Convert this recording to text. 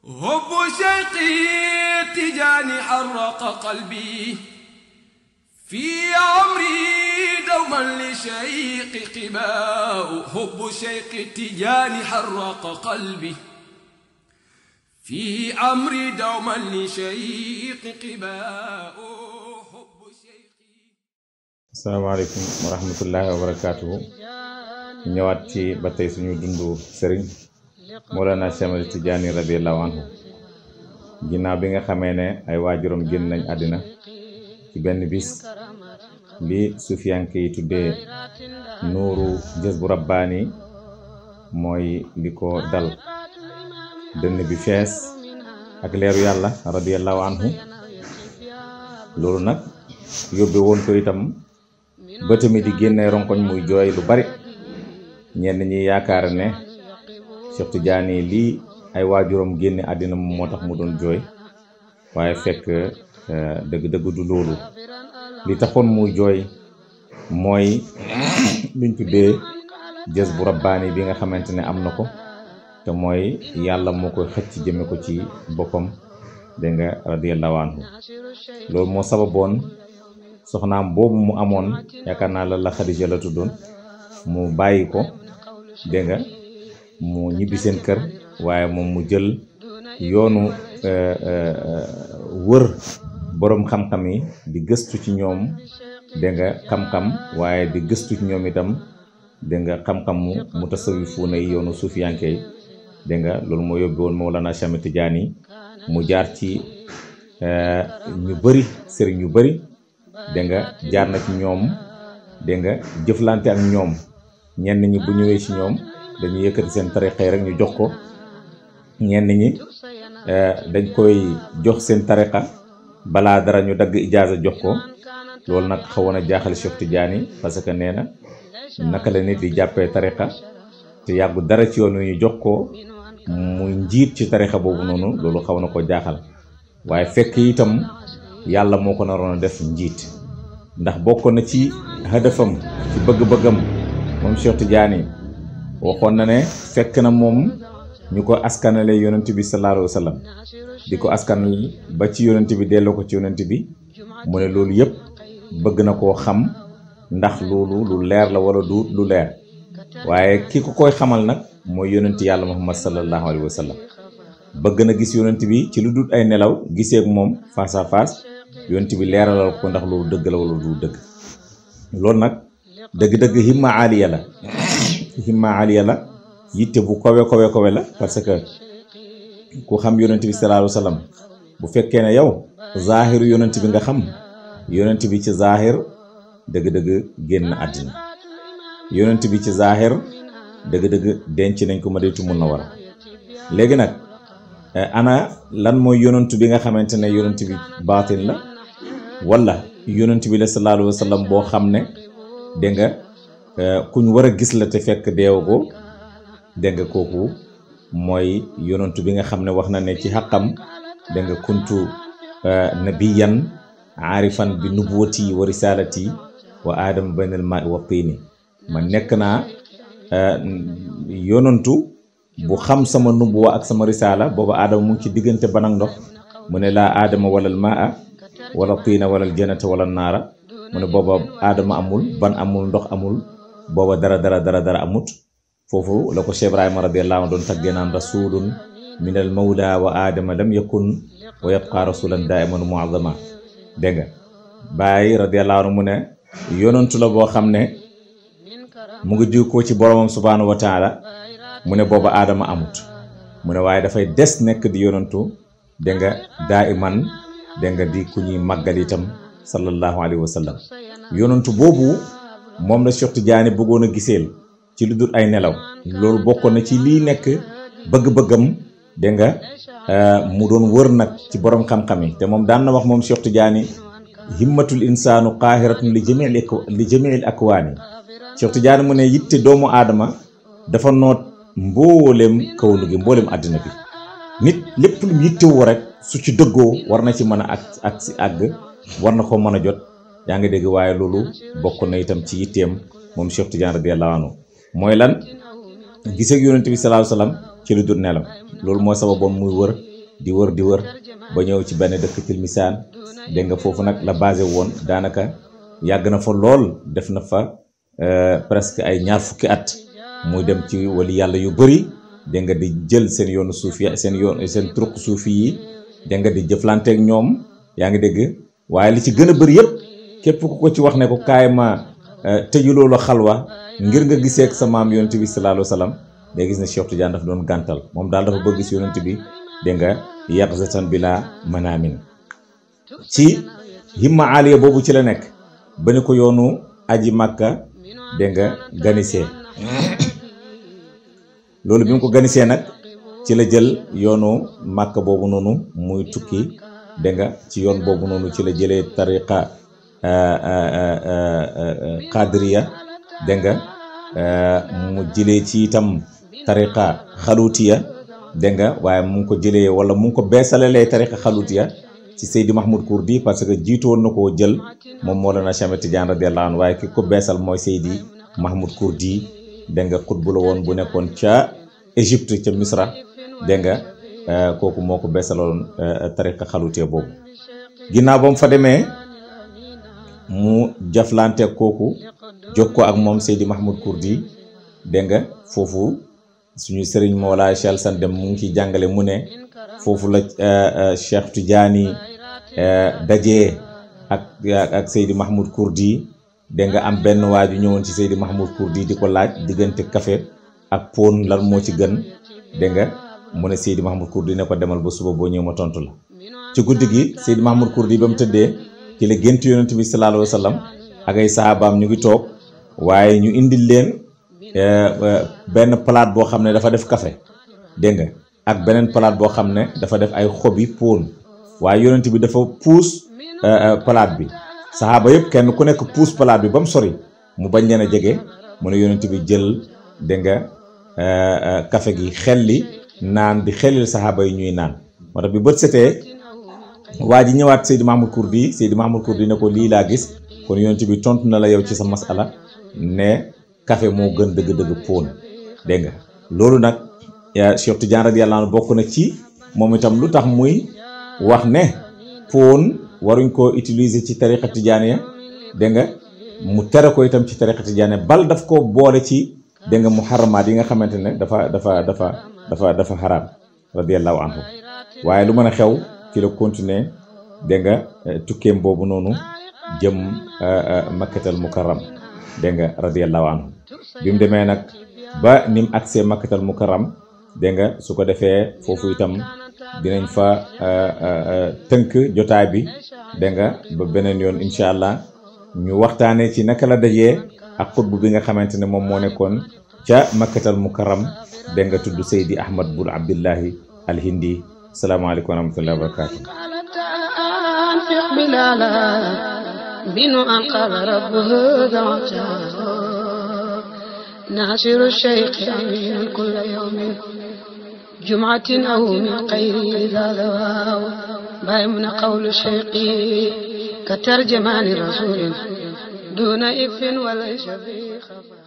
حب شيقي تجاني حرق قلبي في عمري دوما لشيق قباء حب شيق تجاني حرق قلبي في عمري دوما لشيق قباء حب شيقي. السلام عليكم ورحمة الله وبركاته. ñëwaat ci ba tey suñu dundu sëriñ Mawlana Cheikh Ahmed Tidiane radiyallahu anhu ginnaaw bi nga xamee ne ay waajuram génn nañ àddina ci benn bis li sufiyanke yi tuddee nuuru jazbu rabbaani mooy li ko dal dënn bi fees ak leeru yàlla radiyallahu anhu. loolu nag yóbbe woon ko itam ba tamit di génne ronkoñ muy jooy lu bari. ñenn ñi yaakaar ne Cheikh Tidiane lii ay waajuram génne àddina moom moo tax mu doon jooy waaye fekk dëgg-dëgg du loolu. li taxoon muy jooy mooy luñ tuddee jazbu rabbaani bi nga xamante ne am na ko te mooy yàlla moo koy xëcc jëme ko ci boppam dégg nga radiyallahu anhu. loolu moo sababoon soxnaam boobu mu amoon yaakaar naa la Xadija la tuddoon mu bàyyi ko dégg nga mu ñibbi seen kër waaye moom mu jël yoonu wër boroom xam-xam yi di gëstu ci ñoom dégg nga xam-xam waaye di gëstu ci ñoom itam dégg nga xam-xam mu tasawifuuna yi yoonu suufiyanke yi dégg nga loolu moo yóbbu woon Mawlana Cheikh Ahmed Tidiane mu jaar ci ñu bëri sëriñ yu bëri dégg nga jaar na ci ñoom dégg nga jëflante ak ñoom. ñenn ñi bu ñëwee ci ñoom dañuy yëkkati seen tariqa yi rek ñu jox ko ñenn ñi dañ koy jox seen tariqa balaa dara ñu dagg ijaaza jox ko. loolu nag xawoon a jaaxal Cheikh Tidiane parce que nee na naka la nit di jàppee tariqa te yàggu dara ci yoon wi ñu jox ko muy njiit ci tariqa boobu noonu loolu xaw na ko jaaxal waaye fekk itam yàlla moo ko naroon a def njiit ndax bokk na ci hadafam ci bëgg-bëggam moom Cheikh Tidiane waxoon na ne fekk na moom ñu ko askanale yonent bi sallallahu alayhi wa sallam di ko askanale ba ci yonent bi delloo ko ci yonent bi mu ne loolu yëpp bëgg na koo xam ndax loolu lu leer la wala du lu leer waaye ki ko koy xamal nag mooy yonent yàlla Muhammad sallallahu alayhi wa sallam. bëgg na gis yonent bi ci lu dul ay nelaw gisee ak moom face à face yonent bi leeralal ko ndax loolu dëgg la wala du dëgg. loolu nag dëgg-dëgg himma aliya la yitte bu kowe la parce que ku xam yonent bi sallallahu alayhi wa sallam bu fekkee ne yow zaahiru yonent bi nga xam yonent bi ci zaahir dëgg-dëgg génn àddina yonent bi ci zaahir dëgg-dëgg denc nañ ko Madinatu Munawwara. léegi nag ana lan mooy yonent bi nga xamante ne yonent bi baatin la wala yonent bi la sallallahu alayhi wa sallam boo xam ne dégg nga kuñ war a gis la te fekk deew ko dégg nga kooku mooy yonent bi nga xam ne wax na ne ci xaqam dégg nga kuntu nabiyan aarifan bi nubuwati wa risalati wa aadama baynal maa'i wa tiini ma nekk naa yonantu bu xam sama nubuwa ak sama risala booba aadama mu ngi ci diggante ban ak ndox mu ne laa aadama walal maa wala tiina walal jannata wala naara mu ne booba aadama amul ban amul ndox amul booba dara amut. foofu la ko Cheikh Ibrahima radiyallahu anhu doon taggee naan rasulun minal mawla wa aadama lam yakun wa yabqa rasulan daiman muazama. dégg nga Baay radiyallahu anhu mu ne yonantu la boo xam ne mu ngi jóg ko ci boromam subhanahu wa taala mu ne booba aadama amut mu ne waaye dafay des nekk di yonantu dégg nga daiman dégg nga di ku ñuy màggal itam sallallahu alayhi wa sallam. yonantu boobu moom la Cheikh Tidiane bëggoon a giseel ci lu dul ay nelaw loolu bokkoon na ci lii nekk bëgg-bëggam dégg nga mu doon wër nag ci borom xam-xam yi te moom daan na wax moom Cheikh Tidiane himmatul insaanu qaahiratun li jamiil akwaani. Cheikh Tidiane mu ne yitte doomu aadama dafa noot mboolem kawlu gi mboolem àddina bi. nit lépp lu mu yittewoo rek su ci dëggoo war na ci mën a àgg war na ko mën a jot yaa ngi dégg waaye loolu bokk na itam ci yitteem moom Cheikh Tidiane radiyallahu anhu mooy lan gisee ak yonent bi sallallahu alayhi wa sallam ci lu dul nelaw loolu moo sababoon muy wër di wër ba ñëw ci benn dëkk Tilmisaan dégg nga foofu nag la basé woon daanaka yàgg na fa lool def na fa presque ay ñaar fukki at muy dem ci wali yàlla yu bëri dégg nga di jël seen yoonu suufi seen turuq suufi yi dégg nga di jëflanteeg ñoom yaa ngi dégg waaye li ci gën a bëri yëpp képp ku ko ci wax ne ko kaay ma tëjuloo la xalwa ngir nga gisee ak sa maam yonent bi sallallahu alayhi wa sallam day gis ne Cheikh Tidiane daf doon gàntal moom daal dafa bëgg si yonent bi dégg nga yaqzatan bila manaamin ci himma aliya boobu ci la nekk ba ni ko yoonu aji màkka dégg nga ganisee loolu bi mu ko ganisee nag ci la jël yoonu màkka boobu noonu muy tukki dégg nga ci yoon boobu noonu ci la jëlee tariqa qadiriya dégg nga mu jëlee ci itam tariqa xalutiya dégg nga waaye mu ngi ko jëlee wala mu ngi ko beesalalee tariqa xalutiya ci Seydi Mahmoud Kurdi parce que jiitoon na koo jël moom Mawlana Cheikh Ahmed Tidiane radiyallahu anhu waaye ki ko beesal mooy Seydi Mahmoud Kurdi dégg nga xutbu la woon bu nekkoon ca Égypte ca Misra dégg nga kooku moo ko beesaloon tariqa xalutiya boobu ginnaaw ba mu fa demee mu jaflante kooku jokkoo ak moom Seydi Mahmoud Kurdi dégg nga foofu suñu sëriñ Mawlaay Cheikh Alassane Dème mu ngi ciy jàngale mu ne foofu la Cheikh Tidiane dajee ak Seydi Mahmoud Kurdi dégg nga am benn waaju ñëwoon ci Seydi Mahmoud Kurdi di ko laaj diggante café ak pon lan moo ci gën dégg nga mu ne Seydi Mahmoud Kurdi ne ko demal ba suba boo ñëw ma tontu la ci guddi gi Seydi Mahmoud Kurdi ba mu tëddee ci la gént yonent bi sallallahu alayhi wa sallam ak ay sahabaam ñu ngi toog waaye ñu indil leen benn palaat boo xam ne dafa def café dégg nga ak beneen palaat boo xam ne dafa def ay xobi pon waaye yonent bi dafa puus palaat bi sahaaba yëpp kenn ku nekk puus palaat bi ba mu sori mu bañ leen a jege mu ne yonent bi jël dégg nga café gi xelli naan di xellil sahaaba yi ñuy naan moo tax bi bët setee waa ji ñëwaat Seydi Mahmoud Kurdi ne ko lii laa gis kon yonent bi tontu na la yow ci sa masala ne café moo gën dëgg-dëgg pon dégg nga loolu nag Cheikh Tidiane radiyallahu anhu bokk na ci moom itam lu tax muy wax ne pon waruñ koo utiliser ci tariqa tijaaniya dégg nga mu tere ko itam ci tariqa tijaaniya bal daf ko boole ci dégg nga muharramaat yi nga xamante ne dafa xaraam radiyallahu anhu waaye lu mën a xew ci la continuer dégg nga tukkeem boobu noonu jëm makkatal mukarram dégg nga radiyallahu anhu bi mu demee nag ba ni mu agsee makkatal mukarram dégg nga su ko defee foofu itam dinañ fa tënk jotaay bi dégg nga ba beneen yoon incha allah ñu waxtaanee ci naka la dajee ak xutbu bi nga xamante ne moom moo nekkoon ca makkatal mukarram dégg nga tudd Seydi Ahmad bun Abdillahi al-Hindi salaamaaleykum wa rahmatullahi wa barakatuh بنو أنقذ ربه ذاته ناصر الشيخ أمين كل يوم جمعة أو من غير ذا ذواه بايمن قول الشيخ كترجمان رسول دون إف وليس في خفاء